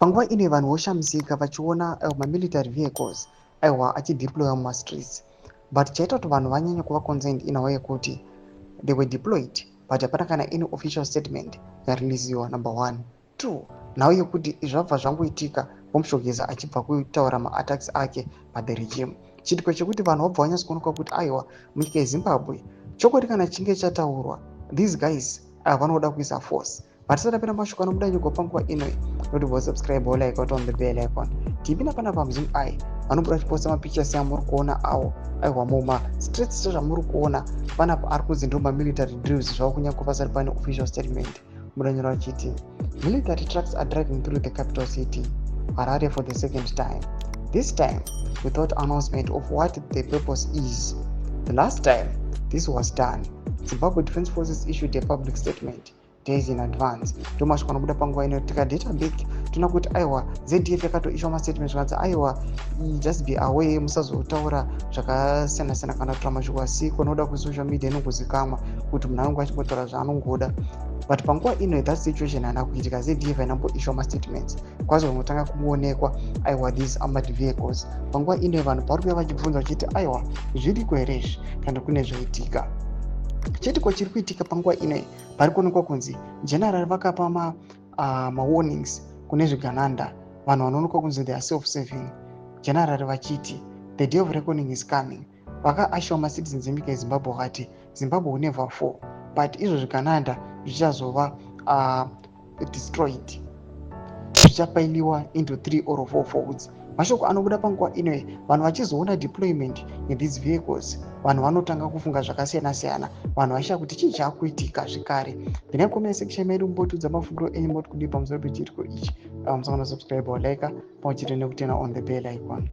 Panguva ino vanhu voshamisika vachiona mamilitary vehicles, aiwa, achideploya mumastreets, but chaita kuti vanhu vanyanye kuva concerned inawo yekuti they were deployed, but hapana kana any official statement yareleasiwa, number one. Two, nhau yekuti zvabva zvangoitika Bombshell Geza achibva kutaura maattacks ake pathe regime. Chiitiko chekuti vanhu vabva vanyatso kuonekwa kuti aiwa, munyika yeZimbabwe chokwadi kana chinge chataurwa, these guys ava vanoda kuisa force. But tisati tapinda mashoko anobuda nyogwa panguva inoi, noti vosubscribe, like, on the bell icon. Tipinda panapa muZim Eye, vanobuda vachiposta mapictures amuri kuona awo, aiwa, muma streets. Sezvamuri kuona panapa, ari kunzi ndo mamilitary drills zvavo, kunyange pasati pane official statement. Mudanyora vachiti military trucks are driving through the capital city, Harare, for the second time, this time without announcement of what the purpose is. The last time this was done, Zimbabwe Defence Forces issued a public statement days in advance. Ndomasvika anobuda panguva ino. Tikadata back, toona kuti aiwa, ZDF yakatoiswa mastatement, zvakanzi aiwa, just be aware, musazotaura zvakasiyana siyana kana kutora mashoko asiko nokuda kwesocial media inokuzikamwa kuti munhu anonge achingotaura zvaanongoda. But panguva ino that situation haina kuitika. ZDF hainamboiswa mastatements, kwazongotanga kuonekwa, aiwa, these armored vehicles. Panguva ino vanhu pauri kuya vachibvunza vachiti aiwa, zviriko here izvi kana kune zvaitika? Chiitiko chiri kuitika panguva inoi, pari kuonekwa kunzi general vakapa mawarnings kune zvigananda, vanhu vanoonekwa kunzi they are self serving. General vachiti the day of reckoning is coming. Vakaassure macitizens enyika yeZimbabwe, vakati Zimbabwe will never fall, but izvo zvigananda zvichazova destroyed, zvichapailiwa into three or four folds. Mashoko anobuda panguva inoi, vanhu vachizoona deployment yethese vehicles, vanhu vanotanga kufunga zvakasiyana siyana. Vanhu vachida kuti chii chaakuitika zvekare. Pinai comment section medu, mbotiudza mafungiro enyu, moti kudii pamusoro pechiitiko ichi. Musangana subscribe, like, pamwe chete nekuturn on the bell icon.